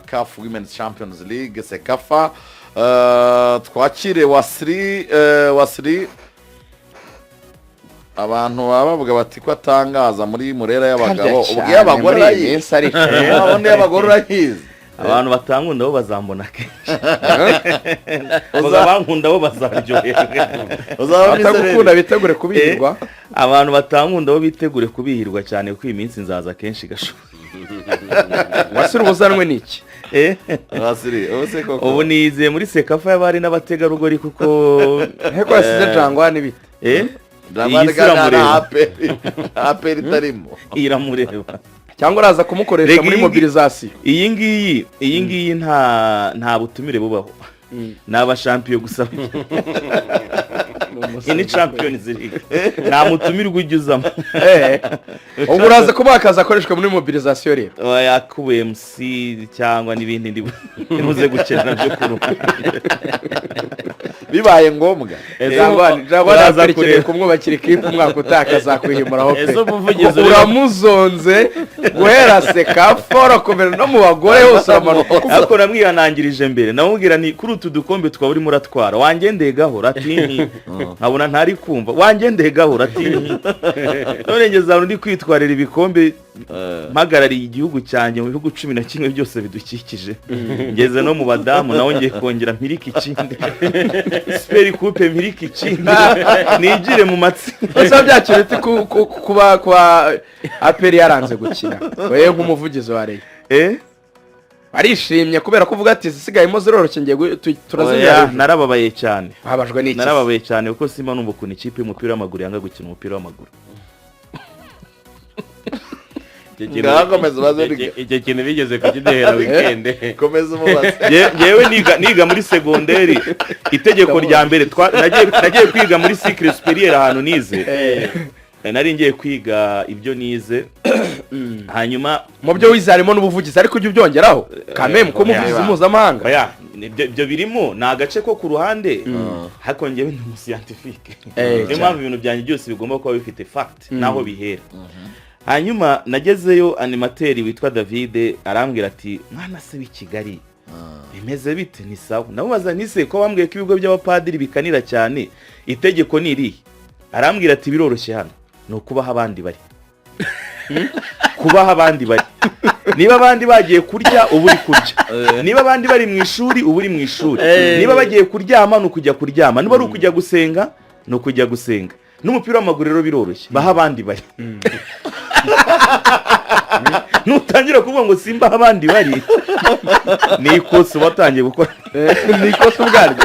CAF Women's Champions League, CECAFA. Twakire Wasiri. Wasiri, abantu baba bavuga bati ko atangaza muri Murera y'abagabo, ubwo iy'abagore muri iyi urayizi? Minsi ariko. Ubundi iy'abagore urayizi? Abantu batankunda bo bazambona kenshi, ubwo abankunda bo bazaryoherwa. Uzaba Abatagukunda bitegure kubihirwa. Abantu batankunda bo bitegure kubihirwa cyane, kuko iyi minsi nzaza kenshi gashoboka. Wasira, ubuzanwe n'iki? Eh, Wasiri, ubu se koko ubu nizeye muri CECAFA y'abari n'abategarugori kuko Nteko yasize Jangwani bite? Eh, Ndabona iyi si iramureba. APR, APR itarimo. Iramureba. Cyangwa uraza kumukoresha Rega muri mobilisation? Iyi ngiyi nta butumire bubaho, ni abashampiyo gusa. Iyi ni Champions League, nta mutumirwa ujya uzamo. Eh, ubwo uraza kubaha akazi akoreshwa muri mobilisation rero? Yakubuye MC cyangwa n'ibindi ndi buze gukenera byo kuruha. Bibaye ngombwa. Jangwani, Jangwani, Uraza APR ikeneye kureba. kumwubakira ikipe umwaka utaha, akazakwihimuraho pe. Ese umuvugizi uri Uramuzonze guhera CECAFA, urakomera no mu bagore hose uramanuka. Ariko namwihanangirije mbere, namubwira ni kuri utu dukombe twaba urimo uratwara, wangendeye gahoro, ati nti nkabona ntari kumva, wangendeye gahoro, ati nti none ngeze ahantu ndi kwitwarira ibikombe, mpagarariye igihugu cyanjye mu bihugu 11 byose bidukikije, ngeze no mu badamu, nawe ngiye kongera mpirike ikindi, Super Coupe mpirike ikindi, nigire mu matsinda. Ese byakira uti kuba APR yaranze gukina, wowe nk'umuvugizi wa Rayon? Eh. Arishimye kubera ko uvuga ati izisigayemo ziroroshye, ngiye Oya, turazimya? Narababaye cyane. Babajwe n'iki? Narababaye cyane kuko simba numva ukuntu ikipe y'umupira w'amaguru yanga gukina umupira w'amaguru. Icyo kintu- Ngaho komeza ubaze. Icyo kintu bigeze kukiduhera weekend. Komeza umubaze. Ngewe niga muri segonderi, itegeko rya mbere nagiye kwiga muri cycle supérieur ahantu nize. Nari ngiye kwiga ibyo nize, hanyuma Mu byo wize harimo n'ubuvugizi, ariko ujya ubyongeraho kameme ko umuvugizi Oya. mpuzamahanga. Oya, ibyo birimo ni agace ko ku ruhande, ariko ngewe ndi umuscientifique. Niyo mpamvu ibintu byanjye byose bigomba kuba bifite fact n'aho bihera. Hanyuma nagezeyo, animateur witwa David arambwira ati: "Mwana se w'i Kigali, bimeze bite?" Ni sawa. Namubaza nti: "Se ko bambwiye ko ibigo by'abapadiri bikanira cyane, itegeko ni irihe?" Arambwira ati: "Biroroshye, hano ni ukubaho abandi bari, kubaho abandi bari. Niba abandi bagiye kurya, uba uri kurya. Niba abandi bari mu ishuri, uba uri mu ishuri. Niba bagiye kuryama, ni ukujya kuryama. Niba ari ukujya gusenga, ni ukujya gusenga. N'umupira w'amaguru rero biroroshye, baha abandi bari. Nutangira kuvuga ngo simbaho abandi bari, ni ikosa uba watangiye gukora." Ni ikosa ubwaryo,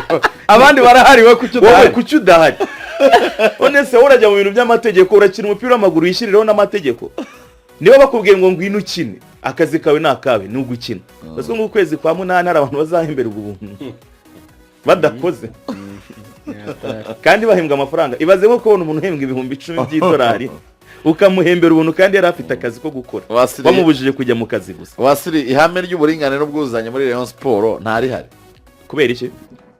abandi barahari, we kuki Wowe udahari? Kuki udahari? None se wowe urajya mu bintu by'amategeko, urakina umupira w'amaguru, wishyirireho n'amategeko. Niba bakubwiye ngo ngwino ukine, akazi kawe ni akawe, ni ugukina. Ese ngo ukwezi kwa munani hari abantu bazahemberwa ubuntu badakoze kandi bahembwa amafaranga? Ibaze nko kubona umuntu uhembwa 10,000 by'idolari, ukamuhembera ubuntu kandi yari afite akazi ko gukora, wamubujije kujya mu kazi gusa. Wasiri, ihame ry'uburinganire n'ubwuzuzanye muri Rayon Sport ntarihari? Kubera iki?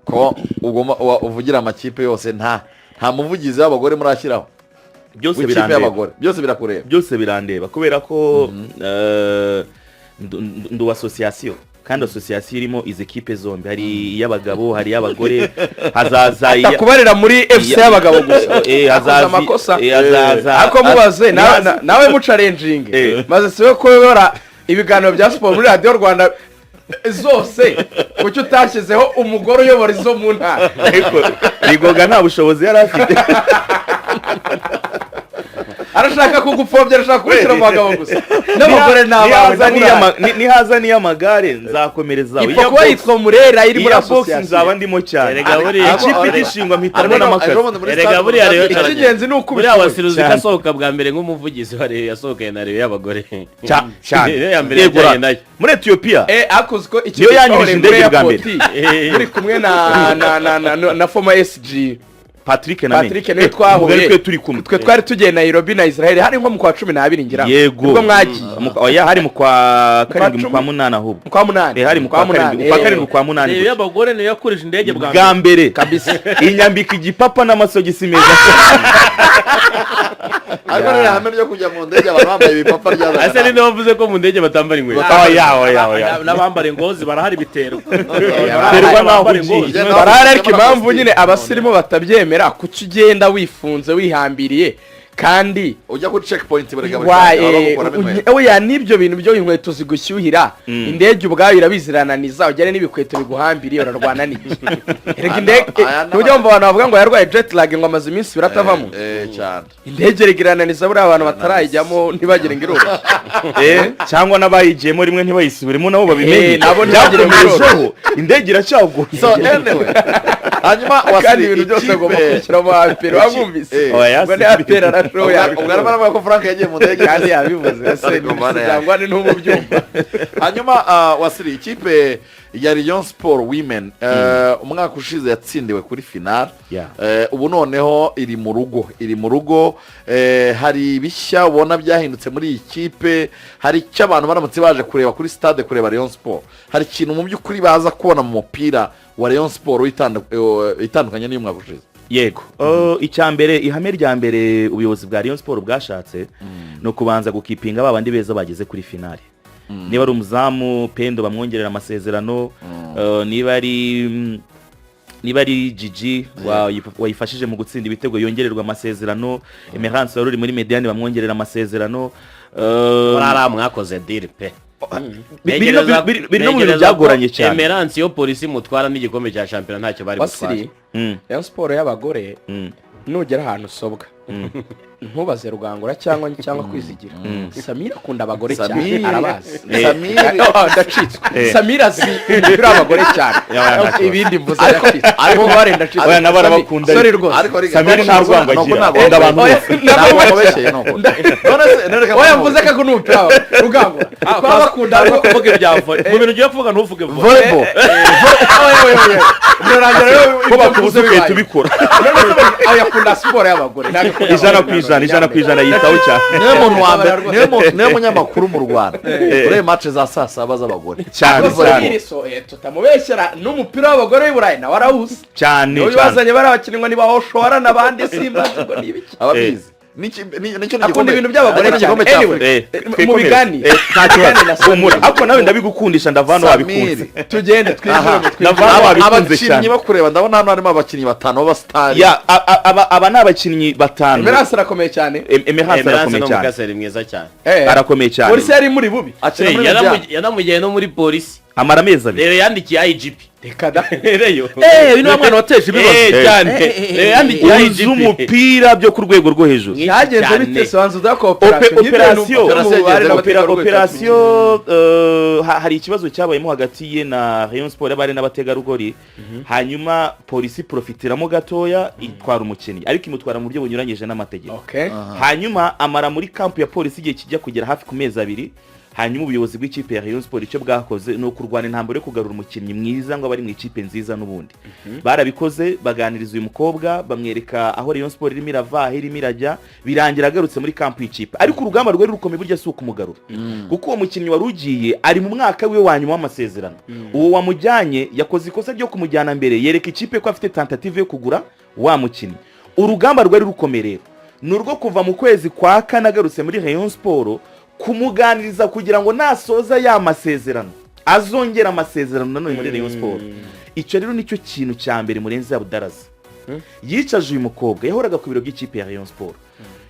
Ko ugomba uvugira amakipe yose, nta muvugizi w'abagore murashyiraho? Byose W'ikipe birandeba. y'abagore, byose birakureba. Byose birandeba kubera ko ndu association, kandi association irimo izi kipe zombi, hari iy'abagabo, hari iy'abagore, hazaza Atakubarira muri FC y'abagabo gusa. Eh, Akoze hazaza amakosa. Hazaza Ariko mubaze nawe muchallenginge. Maze siwe kuyobora ibiganiro bya siporo muri Radiyo Rwanda zose, kuki utashyizeho umugore uyobora izo mu ntara? Ariko Rigoga nta bushobozi yari afite. Arashaka kugupfobya, arashaka kubishyira mu bagabo gusa, n'abagore ni abawe. Nihaza nihaza n'iy'amagare nzakomereza. Ipfa kuba yitwa Murera, iri muri Iya box association. nzaba ndimo cyane. Erega buriya- Ikipe igishingwa mpitamo n'amakazi. Erega buriya rero Icy'ingenzi ni uko buriya ubishoboye. Wasiruzi ko Cyane. asohoka bwa mbere nk'umuvugizi wa Rayon, yasohokanye na Rayon y'abagore. Cyane. Niyo ya mbere Yego, yajyanye nayo. Muri Etiyopiya. Ariko uzi ko icyo Niyo gihe yanyurije twakoreye muri indege bwa airport, mbere. muri kumwe na former SG. Patrick na Patrick niwe twahuye. Twe turi kumwe. Twe twari tugiye Nairobi na Israel, hari nko mu kwa 12 ngira ngo. Yego. Nibwo mwagiye. Oya, hari mu kwa karindwi, mu cumi. kwa munani ahubwo. Mu kwa munani. Hari mu kwa karindwi, mu kwa karindwi, kwa munani Niyo gutyo. y'abagore niyo yakurije indege bwa Bwa mbere Kabisa. Inyambika igipapa n'amasogisi meza. Ariko rero ihame ryo kujya mu ndege abantu bambaye ibipapa Ese ryazana ninde wavuze ko mu ndege batambara inkweto? Oya, oya, oya. N'abambara ingozi barahari, biterwa. Biterwa n'aho Abambara ugiye. ingozi. Barahari, ariko impamvu nyine abasirimu batabyemera, kuki ugenda wifunze wihambiriye kandi ujya kuri checkpoint buri wa kanya bagukuramo inkweto? Oya, n'ibyo bintu byo inkweto zigushyuhira, indege ubwayo irabizirananiza, ujyane n'ibikweto biguhambiriye, urarwana n'iki? Erega indege ntujya wumva abantu bavuga ngo yarwaye jet lag, ngo amaze iminsi 2 atavamo? Cyane. Indege erega irananiza buriya, abantu batarayijyamo ntibagire ngo iroroshye. Cyangwa n'abayigiyemo rimwe ntibayisubiremo nabo babimenye. Nabo ntibagire ngo Byakomejeho, indege iracyagoye. So anyway, hanyuma Kandi wasiri ibintu byose agomba ikipe kubishyiramo APR, wamwumvise? Oya, Ngo si ni APR arashoboye. Ubwo arimo aravuga ko Frank yagiye mu ndege. Kandi yabivuze ese? Ariko mana yanjye. Cyangwa ni n'ubu byumva. Hanyuma wasiri ikipe ya Rayon Sport Women, umwaka ushize yatsindiwe kuri final. Ubu noneho iri mu rugo, iri mu rugo. Hari ibishya ubona byahindutse muri iyi kipe? Hari icyo abantu baramutse baje kureba kuri stade, kureba Rayon Sport, hari ikintu mu by'ukuri baza kubona mu mupira wa Rayon Sport itandukanye n'iy'umwaka ushize? Yego. Icya mbere, ihame rya mbere ubuyobozi bwa Rayon Sport bwashatse ni ukubanza gukipinga ba bandi beza bageze kuri finale. Niba ari umuzamu Pendo, bamwongerera amasezerano. Niba ari Gigi wayifashije mu gutsinda ibitego, yongererwa amasezerano. Emerance wari uri muri médiane, bamwongerera amasezerano. Murara mwakoze deal pe. Biri no mu bintu Ntekereza byagoranye ko cyane. Emerance iyo polisi mutwara n'igikombe cya shampiyona ntacyo bari gutwara. Wasiri, Rayon Sport y'abagore, nugera ahantu usobwa ntubaze Rugangura cyangwa Kwizigira. Samira akunda abagore cyane. Arabazi. Samiri. Oh, ndacitswe. Samira azi umupira w'abagore cyane. Ya, nta kibazo. Ibindi mvuze ndacitswe, ariko bare ndacitswe. Oya, nabo arabakunda. Sorry rwose. Ariko Samiri nta rwango nuko agira. ntabwo Akunda abantu Oya, bose. Ntabwo wamubeshyeye, nuko none se none reka Oya, mvuge. mvuze ko akunda umupira w'abagore. Rugangura twaba bakunda Ariko kuvuga ibya volley, mu bintu ugiye kuvuga ntuvuge volley. Volleyball. Oya, oya, oya. Birarangira rero Ko ibyo bakubuze mvuze ukwiye bibaye. tubikora. Oya, akunda siporo y'abagore. Ntabwo akunda 100%, 100%, yitaho cyane. Niwe muntu wa mbere, niwe munyamakuru mu Rwanda ureba match za saa 7 z'abagore. Cyane. Ariko Cyane. Samiri so tutamubeshyera, n'umupira w'abagore w'i Burayi nawe arawuzi. Cyane. Niwe Cyane. bazanye bari abakinnyi ngo niba Hoshora n'abandi, simba ngo ni ibiki. Ababizi nicyo ni Akunda igikombe- ibintu by'abagore nicyo ni igikombe cyane. cya Anyway, Afurika. mu Twikomereze. bigani. Nta kibazo. Bigani na Samiri. Humura, ariko nawe ndabigukundisha, ndavana wabikunze. Samiri. Tugende twinjire mu twinjire. Ndavana wabikunze Abakinnyi cyane. bakureba, ndabona hano harimo abakinnyi batanu b'abasitari. Ya, aba ni abakinnyi batanu. Emerance arakomeye cyane. Emerance Emerance arakomeye ni cyane. umukaseri mwiza cyane. Arakomeye cyane. Polisi yari muri bubi. Akina muri Mediane. Yanamugiye no muri polisi. Amara amezi 2. Rero yandikiye IGP. Reka da. Reyo. Uyu ni wa mwana wateje ibibazo. Cyane. Rero yandikiye Uzi IGP. umupira byo ku rwego rwo hejuru. Mwinshi Cyagenze cyane. bite? Sobanza uduha operation. Operation, hari ikibazo cyabayemo hagati ye na Rayon Sport y'abari n'abategarugori, hanyuma polisi profitiramo gatoya itwara umukinnyi, ariko imutwara mu buryo bunyuranyije n'amategeko. Okay. Hanyuma amara muri camp ya polisi igihe kijya kugera hafi ku mezi 2. Hanyuma ubuyobozi bw'ikipe ya Rayon Sport icyo bwakoze ni ukurwana intambara yo kugarura umukinnyi mwiza ngo abe ari mu ikipe nziza. N'ubundi barabikoze, baganiriza uyu mukobwa, bamwereka aho Rayon Sport irimo irava, aho irimo irajya, birangira agarutse muri camp y'ikipe. Ariko urugamba rwari rukomeye burya si ukumugarura, kuko uwo mukinnyi wari ugiye ari mu mwaka we wa nyuma w'amasezerano. Uwo wamujyanye yakoze ikosa ryo kumujyana mbere, yereka ikipe ko afite tentative yo kugura wa mukinnyi. Urugamba rwari rukomeye rero ni urwo kuva mu kwezi kwa kane agarutse muri Rayon Sport, kumuganiriza kugira ngo nasoza ya masezerano azongera amasezerano nanone muri Rayon Sport. Icyo rero nicyo kintu cya mbere Murenzi Abdaraza yicaje uyu mukobwa. Yahoraga ku biro by'ikipe ya Rayon Sport.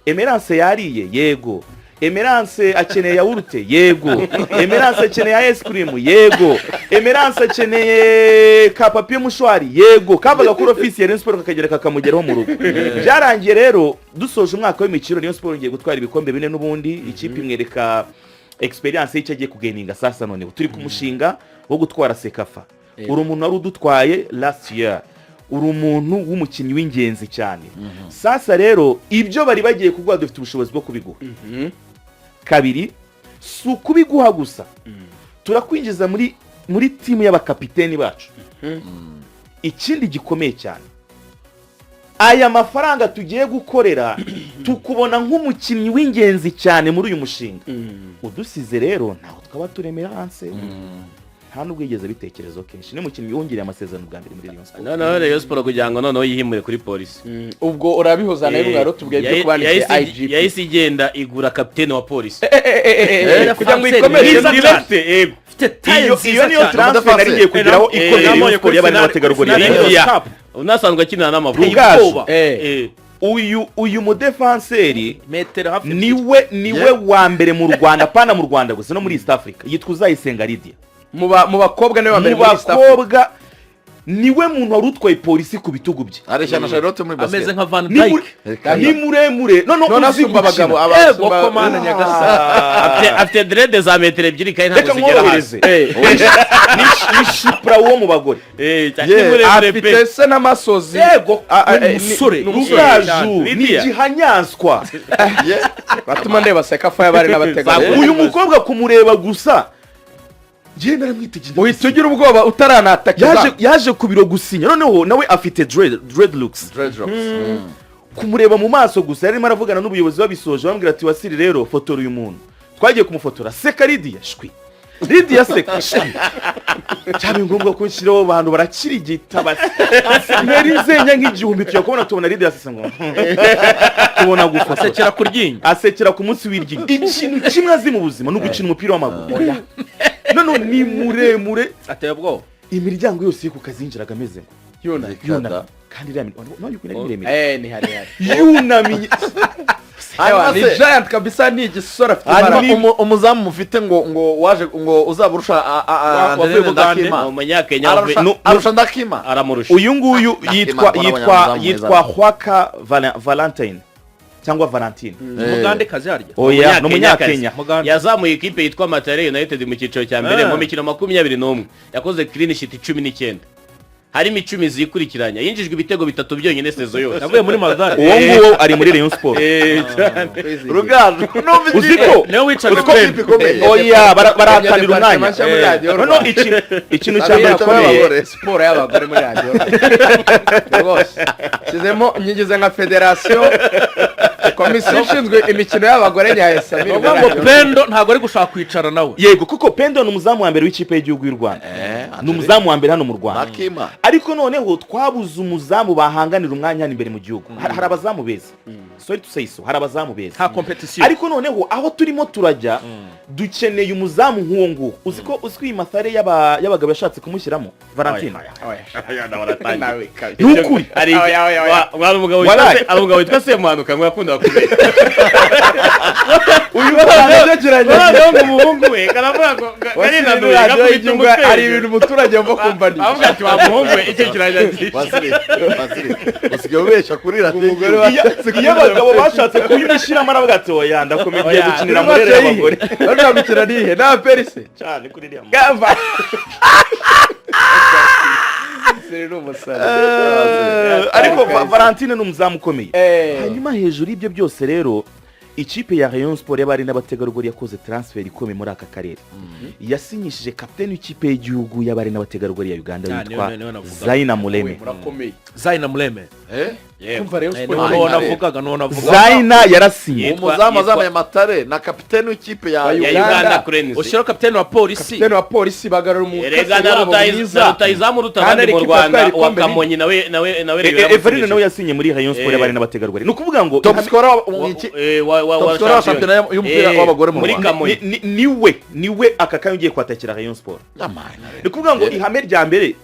Emerance yariye? Yego. Emerance akeneye yawurute? Yego. Emerance akeneye ice cream? Yego. Emerance akeneye ka papier mouchoir? Yego. Kavaga kuri ofisi ya Rayon Sport kakagera kakamugeraho mu rugo. Byarangiye rero dusoje umwaka w'imikino, Rayon Sport ngiye gutwara ibikombe bine. N'ubundi ikipe imwereka experience y'icyo agiye kugeninga. Sasa noneho turi ku mushinga wo gutwara CECAFA. Uri umuntu wari udutwaye last year, uri umuntu w'umukinnyi w'ingenzi cyane. Sasa rero ibyo bari bagiye kuguha dufite ubushobozi bwo kubiguha. Kabiri, si ukubiguha gusa, turakwinjiza muri timu y'abakapiteni bacu. Ikindi gikomeye cyane, Aya mafaranga tugiye gukorera, tukubona nk'umukinnyi w'ingenzi cyane muri uyu mushinga. Udusize rero ntaho twaba turemera hanze. Nta n'ubwo yigeze abitekerezo kenshi. Ni umukinnyi wongereye amasezerano bwa mbere muri Rayon Sports. Noneho Rayon Sports kugira ngo noneho yihimure kuri Polisi. Ubwo urabihuza nawe, mwari tubwiye byo kubandikiye IGP. Yahise igenda igura kapitene wa Polisi. Kugira ngo ikomeze. Mwiza Mwiza cyane, yego. Ufite taille Iyo nziza niyo cyane. transfer nari ngiye kugeraho ikomeye Rayon Sports y'abari n'abategarugori. Finale Yakoze. ya Cup. Unasanzwe akinana n'Amavubi. Rugaju. Ubwoba. Uyu mudefanseri Metero hafi. niwe wa mbere mu Rwanda, pana mu Rwanda gusa, no muri East Africa. Yitwa Uzayisenga Lydia. Mu bakobwa niwe wa mbere Mu muri East Africa. bakobwa niwe muntu wari utwaye Polisi ku bitugu bye. Areshya na Charlotte muri Ameze basket. nka Van Ni Dijk. ni muremure noneho None uzi asumba gukina. abagabo. Ego Abasumba. komana nyagasani. Afite dreads za metero 2 kandi Reka ntabwo zigera hasi. nkworohereze. Eh. Ni Shipra wo mu bagore. Cyane, ni muremure pe. Afite se n'amasozi. Yego, Ah, ni umusore. ni umusore. Rugaju ni Lydia. igihanyanswa. Batuma ndeba CECAFA y'abari n'abategarugori. Uyu mukobwa kumureba gusa njyewe naramwitegereje. Uhita ugira ubwoba utaranataka. Yaje ku biro gusinya. Noneho nawe afite dreadlocks. Dreadlocks. Kumureba mu maso gusa, yarimo aravugana n'ubuyobozi, babisoje bambwira ati: "Wasiri rero, fotora uyu muntu." Twagiye kumufotora, seka Lidiya, shwi. Lidiya seka, shwi. Cyabaye ngombwa ko nshyiraho abantu barakirigita, ntera inzenya nk'igihumbi. Tujya kubona tubona Lidiya asese ngo tubona gufotora. Asekera ku ryinyo. Asekera ku munsi w'iryinyo. Ikintu kimwe azi mu buzima ni ugukina umupira w'amaguru. Noneho ni muremure. Ateye ubwoba. Imiryango yose yo ku kazi yinjiraga ameze ngo Yunamye. yunamye, kandi iriya miryango nayo ukuntu ari miremire. Ni harehare. Yunamye. Ewa, ni Hanyuma se- giant kabisa, ni igisore, afite Hanyuma imbaraga. umuzamu mufite ngo waje ngo uzaba urusha Wavuye Adeline Bugande. Ndakima. Ni umunyakenya. Ararusha arusha Ndakima. Aramurusha. Uyu nguyu yitwa Ndakima, yitwa abanyamuzamu yitwa mwiza. Hwaka Valentine cyangwa Valentine. Umugande kazi harya? Oya, ni umunyakenya. Mugande. Yazamuye ikipe yitwa Mathare United mu cyiciro cya mbere. Ah. Mu mikino 21 yakoze clean sheet 19, harimo 10 zikurikiranya. Yinjijwe ibitego bitatu byonyine saison yose. Yavuye muri Mathare. Uwo nguwo ari muri Rayon Sport. Rugaju numva Uzi ko Niwe wicaga. Uzi ko ikipe ikomeye. Oya, barahatanira umwanya. Mashya muri radiyo. Noneho ikintu cya mbere Sabine, gikomeye y'abagore. Siporo y'abagore muri radiyo rwose shyizemo nyigize nka federasiyo, komisiyo ishinzwe imikino y'abagore nyayo Samiri Ni muri ukuvuga ngo radiyo. Pendo ntabwo ari gushaka kwicara nawe. Yego, kuko Pendo ni umuzamu wa mbere w'ikipe y'igihugu y'u Rwanda, ni umuzamu wa mbere hano mu Rwanda. Ndakima. Ariko noneho twabuze umuzamu bahanganira umwanya hano imbere mu gihugu. Hari abazamu beza, sorry to say so, hari abazamu beza. Nta competition. Ariko noneho aho turimo turajya, dukeneye umuzamu nk'uwo nguwo. Uzi ko iyi Mathare y'abagabo yashatse kumushyiramo Valentine? Nawe kabisa. Ni ukuri. Hari Oya, oya, oya. Hari umugabo witwa Wallahi. hari umugabo witwa Semuhanuka ngo yakundaga kubeshya. Uyu mwana Noneho ngo umuhungu we karavuga ngo karinanuye radiyo gakubita y'igihugu umutwe. hari ibintu umuturage yumva kumva ni Avuga ati: "Wa muhungu we, icyo kirajya." Wasiri, Wasiri, usigaye ubeshya kuri radiyo. Umugore wa Iyo abagabo bashatse kuyimushyiramo, aravuga ati: "Oya, ndakomeye, ngiye Oya. gukinira muri y'abagore." Bari gukina nihe nta perise? Cyane kuri iriya. Gava ni umusare. Ariko Valentine ni umuzamu ukomeye. Hanyuma hejuru y'ibyo byose rero, ikipe ya Rayon Sport y'abari n'abategarugori yakoze transfer ikomeye muri aka karere. Yasinyishije kapiteni w'ikipe y'igihugu y'abari n'abategarugori ya Uganda Ah, witwa niwe navugaga. Zaina Muleme. Murakomeye. Zaina Muleme. Kumva Rayon Sport Nuwo Intare. navugaga, nuwo navugaga. Zaina yarasinye. Umuzamu wazamuye Mathare na kapiteni w'ikipe ya Wa Ya Uganda. Uganda Cranes. Ushyiraho kapitene wa Polisi. Kapiteni wa Polisi bagarura umukasi Erega na wabo mwiza. na rutayizamu ruta Kandi abandi mu ari ikipe Rwanda yatwaye wa ibikombe. Kamonyi nawe Everine nawe yasinye muri Rayon Sport y'abari n'abategarugori. Ni ukuvuga ngo top scorer wa top scorer wa shampiyona y'umupira w'abagore mu muri Rwanda. Kamonyi. Niwe aka kanya ugiye kwatakira Rayon Sport. Ni ukuvuga ngo ihame rya mbere,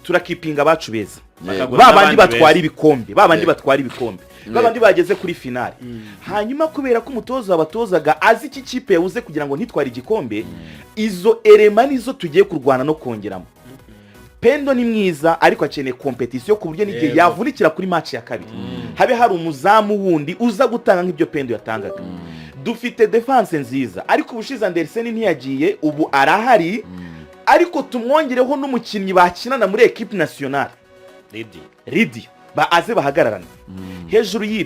turakipinga abacu beza, Bakagura ba bandi n'abandi batwara beza. ibikombe, ba bandi batwara ibikombe, ba bandi bageze kuri finale. Hanyuma kubera ko umutoza wabatozaga azi iki kipe yabuze kugira ngo ntitware igikombe, izo éléments nizo tugiye kurwana no kongeramo. Pendo ni mwiza, ariko akeneye compétition, ku buryo n'igihe yavunikira kuri match ya kabiri habe hari umuzamu wundi uza gutanga nk'ibyo Pendo yatangaga. Dufite défense nziza, ariko ubushize Andersen ntiyagiye, ubu arahari, ariko tumwongereho n'umukinnyi bakinana muri équipe nationale. Lidi. Lidi ba aze bahagararane. Hejuru y'ibyo